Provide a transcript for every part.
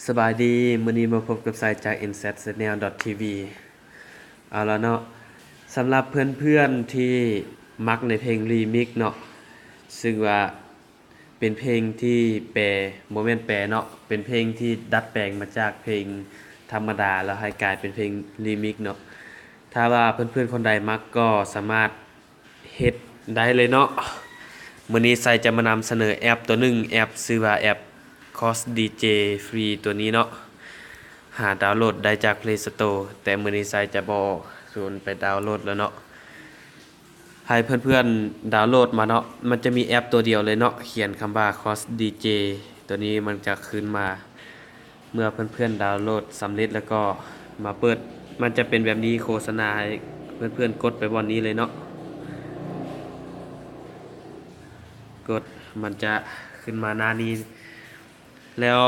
ສະບາຍດີ, ມື້ນີ້ມາພົບກັບຊາຍຈາກ ເອັນແຊັດ ແຊນແນວ ດອດ ທີວີ. ເອົາລະເນາະ, ສຳລັບເພື່ອນໆທີ່ມັກໃນເພງຣີມິກເນາະ, ຊຶ່ງວ່າເປັນເພງທີ່ແປ, ບໍ່ແມ່ນແປເນາະ, ເປັນເພງທີ່ດັດແປງມາຈາກເພງທຳມະດາ ແລ້ວໃຫ້ກາຍເປັນເພງຣີມິກເນາະ. ຖ້າວ່າເພື່ອນໆຄົນໃດມັກກໍສາມາດ ເຮັດໄດ້ເລີຍເນາະ. ມື້ນີ້ຊາຍຈະມານຳສະເໜີແອັບຕົວໜຶ່ງ, ແອັບຊື່ວ່າແອັບ ຄອສ ດີເຈ ຟຣີ ຕົວນີ້ເນາະ, ຫາດາວໂຫຼດໄດ້ຈາກ Play Store, ແຕ່ມື້ນີ້ຊາຍຈະບໍ່ຊວນໄປດາວໂຫຼດແລ້ວເນາະ. ໃຫ້ເພື່ອນໆດາວໂຫຼດມາເນາະ, ມັນຈະມີແອັບຕົວດຽວເລີຍເນາະ, ຂຽນຄຳວ່າ ຄອສ ດີເຈ ຕົວນີ້ມັນຈະຂຶ້ນມາ. ເມື່ອເພື່ອນໆດາວໂຫຼດສຳເລັດແລ້ວກໍມາເປີດ, ມັນຈະເປັນແບບນີ້, ໂຄສະນາໃຫ້ເພື່ອນໆກົດໄປບ່ອນນີ້ເລີຍເນາະ. ກົດ, ມັນຈະຂຶ້ນມາໜ້ານີ້ ແລ້ວ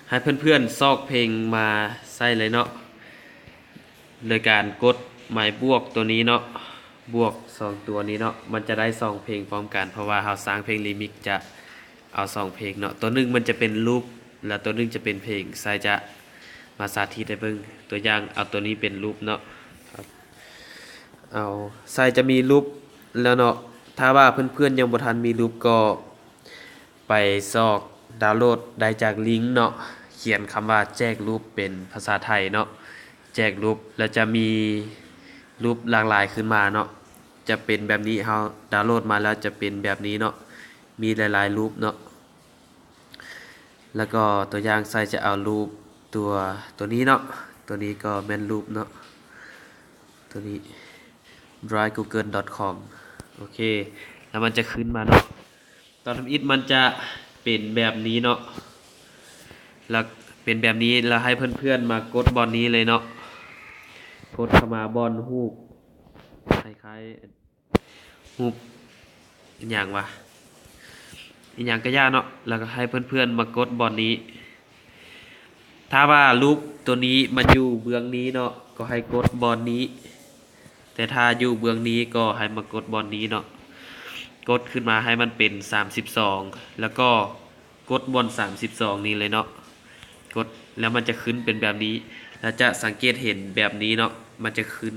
ໃຫ້ເພື່ອນໆຊອກເພງມາໃສ່ເລີຍເນາະ. ໂດຍການກົດໝາຍບວກຕົວນີ້ເນາະ, ບວກສອງຕົວນີ້ເນາະ, ມັນຈະໄດ້ສອງເພງພ້ອມກັນ, ເພາະວ່າເຮົາສ້າງເພງຣີມິກຈະເອົາສອງເພງເນາະ. ຕົວໜຶ່ງມັນຈະເປັນລູບ ແລະ ຕົວໜຶ່ງຈະເປັນເພງ. ຊາຍຈະມາສາທິດໃຫ້ເບິ່ງ, ຕົວຢ່າງເອົາຕົວນີ້ເປັນລູບເນາະ. ເອົາ, ຊາຍຈະມີລູບແລ້ວເນາະ. ຖ້າວ່າເພື່ອນໆຍັງບໍ່ທັນມີລູບກໍ ໄປຊອກດາວໂຫຼດໄດ້ຈາກລິງເນາະ, ຂຽນຄຳວ່າແຈກຮູບເປັນພາສາໄທເນາະ, ແຈກຮູບ ແລ້ວຈະມີຮູບຫຼາກຫຼາຍຂຶ້ນມາເນາະ, ຈະເປັນແບບນີ້, ເຮົາດາວໂຫຼດມາແລ້ວຈະເປັນແບບນີ້ເນາະ, ມີຫຼາຍໆຮູບເນາະ. ແລ້ວກໍຕົວຢ່າງຊາຍຈະເອົາຮູບຕົວ, ຕົວນີ້ເນາະ, ຕົວນີ້ກໍແມ່ນຮູບເນາະ, ຕົວນີ້ ດຣາຍກູເກີນດອດຄອມ. ໂອເຄ, ແລ້ວມັນຈະຂຶ້ນມາເນາະ. ຕອນທຳອິດມັນຈະເປັນແບບນີ້ເນາະ, ແລ້ວເປັນແບບນີ້ ແລ້ວໃຫ້ເພື່ອນໆມາກົດບ່ອນນີ້ເລີຍເນາະ, ກົດເຂົ້າມາບ່ອນຮູບ ຄ້າຍໆຮູບອີ່ຫຍັງວະ, ອີ່ຫຍັງກະຢ່າເນາະ, ແລ້ວກໍໃຫ້ເພື່ອນໆມາກົດບ່ອນນີ້. ຖ້າວ່າຮູບຕົວນີ້ມັນຢູ່ເບື້ອງນີ້ເນາະ, ກໍໃຫ້ກົດບ່ອນນີ້, ແຕ່ຖ້າຢູ່ເບື້ອງນີ້ກໍໃຫ້ມາກົດບ່ອນນີ້ເນາະ. ກົດຂຶ້ນມາໃຫ້ມັນເປັນສາມສິບສອງ ແລ້ວກໍກົດບ່ອນສາມສິບສອງນີ້ເລີຍເນາະ. ກົດແລ້ວມັນຈະຂຶ້ນເປັນແບບນີ້, ແລ້ວຈະສັງເກດເຫັນແບບນີ້ເນາະ, ມັນຈະຂຶ້ນ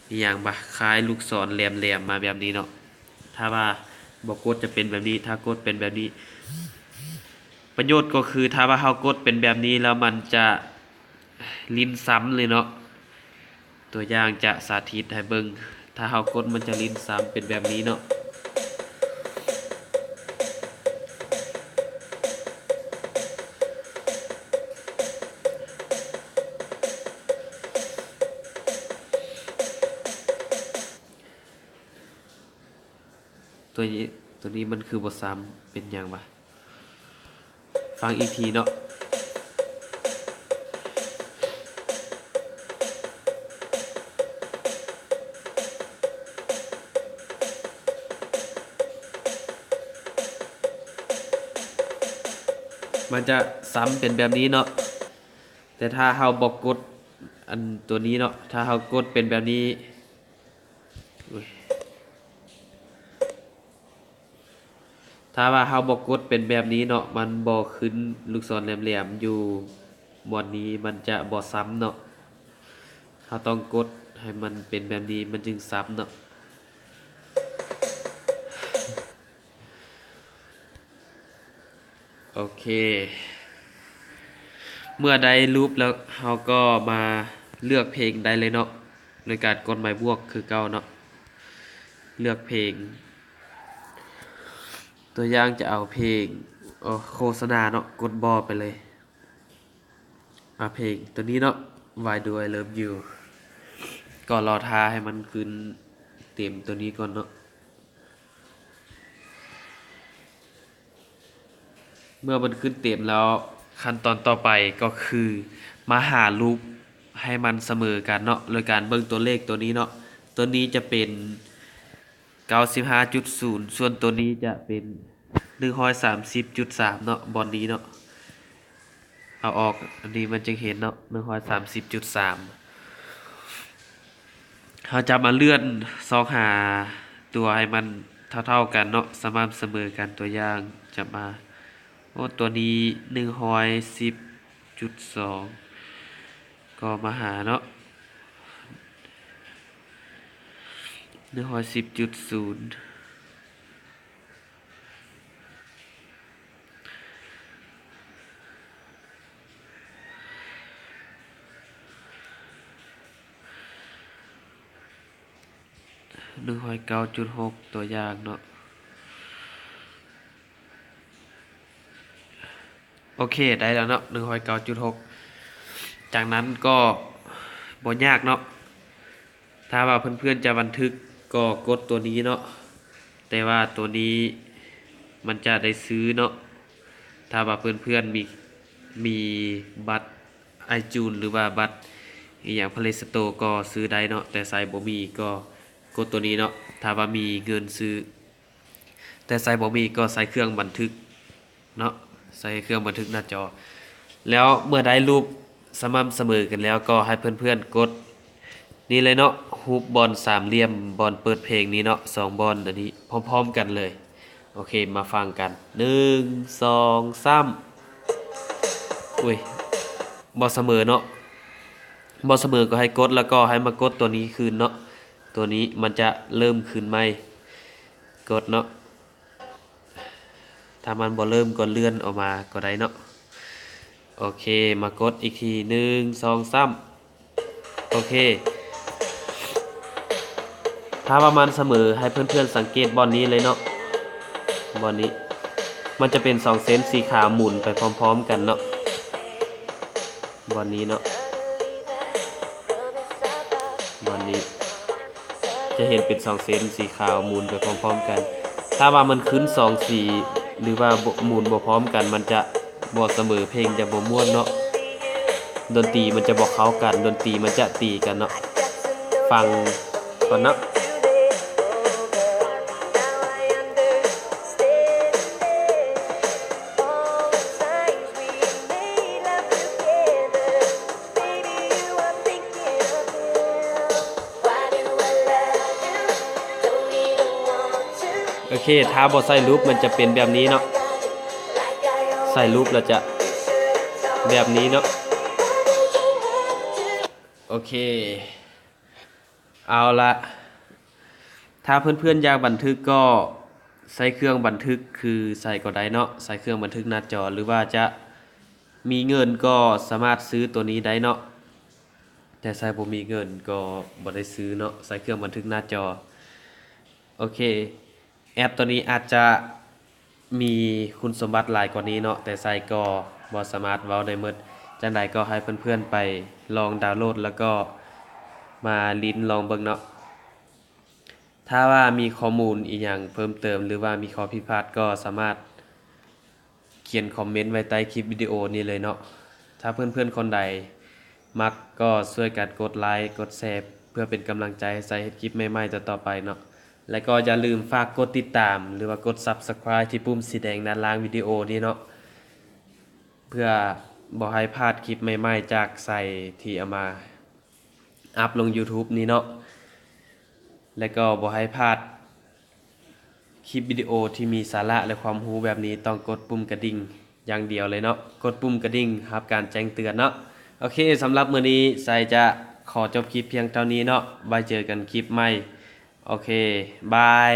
ອີ່ຫຍັງວະ, ຄ້າຍລູກສອນແຫຼມໆມາແບບນີ້ເນາະ. ຖ້າວ່າບໍ່ກົດຈະເປັນແບບນີ້, ຖ້າກົດເປັນແບບນີ້. ປະໂຫຍດກໍຄື ຖ້າວ່າເຮົາກົດເປັນແບບນີ້ແລ້ວມັນຈະຫຼິ້ນຊ້ຳເລີຍເນາະ. ຕົວຢ່າງຈະສາທິດໃຫ້ເບິ່ງ, ຖ້າເຮົາກົດມັນຈະຫຼິ້ນຊ້ຳເປັນແບບນີ້ເນາະ. ຕົວນີ້ ຕົວນີ້ມັນຄືບໍ່ຊ້ຳ ເປັນຫຍັງວະ? ຟັງອີກທີເນາະ. ມັນຈະຊ້ຳເປັນແບບນີ້ເນາະ, ແຕ່ຖ້າເຮົາບໍ່ກົດອັນຕົວນີ້ເນາະ, ຖ້າເຮົາກົດເປັນແບບນີ້ ຖ້າວ່າເຮົາບໍ່ກົດເປັນແບບນີ້ເນາະ, ມັນບໍ່ຂຶ້ນລູກສອນແຫຼມໆຢູ່ບ່ອນນີ້, ມັນຈະບໍ່ຊ້ຳເນາະ. ເຮົາຕ້ອງກົດໃຫ້ມັນເປັນແບບນີ້, ມັນຈຶ່ງຊ້ຳເນາະ. ໂອເຄ, ເມື່ອໄດ້ຮູບແລ້ວ ເຮົາກໍມາເລືອກເພງໄດ້ເລີຍເນາະ, ໂດຍການກົດໝາຍບວກຄືເກົ່າເນາະ. ເລືອກເພງ, ຕົວຢ່າງຈະເອົາເພງ ໂຄສະນາເນາະ, ກົດບໍ່ໄປເລີຍ. ອາ ເພງຕົວນີ້ເນາະ, Why Do I Love You. ກໍລໍຖ້າໃຫ້ມັນຂຶ້ນເຕັມຕົວນີ້ກ່ອນເນາະ. ເມື່ອມັນຂຶ້ນເຕັມແລ້ວ, ຂັ້ນຕອນຕໍ່ໄປກໍຄືມາຫາຮູບໃຫ້ມັນສະເໝີກັນເນາະ, ໂດຍການເບິ່ງຕົວເລກຕົວນີ້ເນາະ. ຕົວນີ້ຈະເປັນ ເກົ້າສິບຫ້າຈຸດສູນ ສ່ວນຕົວນີ້ຈະເປັນ ໜຶ່ງຮ້ອຍສາມສິບຈຸດສາມເນາະ, ບ່ອນນີ້ເນາະ. ເອົາອອກ, ອັນນີ້ມັນຈຶ່ງເຫັນເນາະ, ໜຶ່ງຮ້ອຍສາມສິບຈຸດສາມ. ເຮົາຈະມາເລື່ອນຊອກຫາຕົວໃຫ້ມັນເທົ່າໆກັນເນາະ, ສະໝ່ຳສະເໝີກັນ. ຕົວຢ່າງຈະມາ ໂອ້ ຕົວນີ້ໜຶ່ງຮ້ອຍສິບຈຸດສອງ ກໍມາຫາເນາະ ໜຶ່ງຮ້ອຍສິບຈຸດສູນ ໜຶ່ງຮ້ອຍເກົ້າຈຸດຫົກ ຕົວຢ່າງເນາະ. ໂອເຄ ໄດ້ແລ້ວເນາະ ໜຶ່ງຮ້ອຍເກົ້າຈຸດຫົກ. ຈາກນັ້ນກໍບໍ່ຍາກເນາະ ຖ້າວ່າເພື່ອນໆຈະບັນທຶກກໍກົດຕົວນີ້ເນາະ ແຕ່ວ່າຕົວນີ້ມັນຈະໄດ້ຊື້ເນາະ ຖ້າວ່າເພື່ອນໆມີ ມີບັດໄອຈູນ ຫຼືວ່າບັດອີ່ຫຍັງ ເພລສະໂຕ ກໍຊື້ໄດ້ເນາະ ແຕ່ໃຊ້ບໍ່ມີກໍກົດຕົວນີ້ເນາະ ຖ້າວ່າມີເງິນຊື້. ແຕ່ໃຊ້ບໍ່ມີກໍໃຊ້ເຄື່ອງບັນທຶກເນາະ ໃຊ້ເຄື່ອງບັນທຶກໜ້າຈໍ ແລ້ວເມື່ອໄດ້ຮູບສະໝ່ຳສະເໝີກັນແລ້ວ ກໍໃຫ້ເພື່ອນໆກົດນີ້ເລີຍເນາະ ຮູບບ່ອນສາມຫຼ່ຽມ ບ່ອນເປີດເພງນີ້ເນາະ ສອງບ່ອນອັນນີ້ພ້ອມໆກັນເລີຍ. ໂອເຄ ມາຟັງກັນ ໜຶ່ງ ສອງ ສາມ. ອຸ້ຍ ບໍ່ສະເໝີເນາະ ບໍ່ສະເໝີກໍໃຫ້ກົດ ແລ້ວກໍໃຫ້ມາກົດຕົວນີ້ຄືນເນາະ ຕົວນີ້ມັນຈະເລີ່ມຄືນໃໝ່ ກົດເນາະ ຖ້າມັນບໍ່ເລີ່ມກໍເລື່ອນອອກມາກໍໄດ້ເນາະ. ໂອເຄ ມາກົດອີກທີ ໜຶ່ງ ສອງ ສາມ. ໂອເຄ ຖ້າວ່າມັນສະເໝີ ໃຫ້ເພື່ອນໆສັງເກດບ່ອນນີ້ເລີຍເນາະ ບ່ອນນີ້ ມັນຈະເປັນສອງເສັ້ນສີຂາວໝູນໄປພ້ອມໆກັນເນາະ ບ່ອນນີ້ເນາະ ບ່ອນນີ້ ຈະເຫັນເປັນສອງເສັ້ນສີຂາວໝູນໄປພ້ອມໆກັນ. ຖ້າວ່າມັນຂຶ້ນສອງສີ ຫຼືວ່າບໍ່ ໝູນບໍ່ພ້ອມກັນ ມັນຈະບໍ່ສະເໝີ ເພງຈະບໍ່ມ່ວນເນາະ ດົນຕີມັນຈະບໍ່ເຂົ້າກັນ ດົນຕີມັນຈະຕີກັນເນາະ. ຟັງກ່ອນເນາະ. ໂອເຄ ຖ້າບໍ່ໃສ່ລູບມັນຈະເປັນແບບນີ້ເນາະ ໃສ່ລູບແລ້ວຈະແບບນີ້ເນາະ. ໂອເຄ ເອົາລະ ຖ້າເພື່ອນໆຢາກບັນທຶກກໍໃຊ້ເຄື່ອງບັນທຶກຄືໃສກໍໄດ້ເນາະ ໃຊ້ເຄື່ອງບັນທຶກໜ້າຈໍ ຫຼືວ່າຈະມີເງິນກໍສາມາດຊື້ຕົວນີ້ໄດ້ເນາະ ແຕ່ໃຊ້ບໍ່ມີເງິນກໍບໍ່ໄດ້ຊື້ເນາະ ໃຊ້ເຄື່ອງບັນທຶກໜ້າຈໍ. ໂອເຄ ແອັບຕົວນີ້ອາດຈະມີຄຸນສົມບັດຫຼາຍກວ່ານີ້ເນາະ ແຕ່ໃຊ້ກໍບໍ່ສາມາດເວົ້າໄດ້ໝົດ ຈັ່ງໃດກໍໃຫ້ເພື່ອນໆໄປລອງດາວໂຫຼດ ແລ້ວກໍມາຫຼິ້ນລອງເບິ່ງເນາະ. ຖ້າວ່າມີຂໍ້ມູນອີ່ຫຍັງເພີ່ມເຕີມ ຫຼືວ່າມີຂໍ້ຜິດພາດ ກໍສາມາດຂຽນຄອມເມັນໄວ້ໃຕ້ຄລິບວິດີໂອນີ້ເລີຍເນາະ. ຖ້າເພື່ອນໆຄົນໃດມັກ ກໍຊ່ວຍກັນກົດໄລ ກົດແຊ ເພື່ອເປັນກຳລັງໃຈໃຫ້ໃຊ້ເຮັດຄລິບໃໝ່ໆຕໍ່ໆໄປເນາະ. ແລະກໍຢ່າລືມຝາກກົດຕິດຕາມ ຫຼືວ່າກົດ Subscribe ທີ່ປຸ່ມສີແດງດ້ານລ່າງວິດີໂອນີ້ເນາະ ເພື່ອບໍ່ໃຫ້ພາດຄລິບໃໝ່ໆຈາກໃສທີ່ເອົາມາອັບລົງ YouTube ນີ້ເນາະ ແລະກໍບໍ່ໃຫ້ພາດຄລິບວິດີໂອທີ່ມີສາລະ ແລະຄວາມຮູ້ແບບນີ້ ຕ້ອງກົດປຸ່ມກະດິ່ງຢ່າງດຽວເລີຍເນາະ ກົດປຸ່ມກະດິ່ງຮັບການແຈ້ງເຕືອນເນາະ. ໂອເຄ ສຳລັບມື້ນີ້ໄຊຈະຂໍຈົບຄລິບພຽງເທົ່ານີ້ເນາະ ໄວ້ເຈີກັນຄລິບໃໝ່. ໂອເຄ ບາຍ.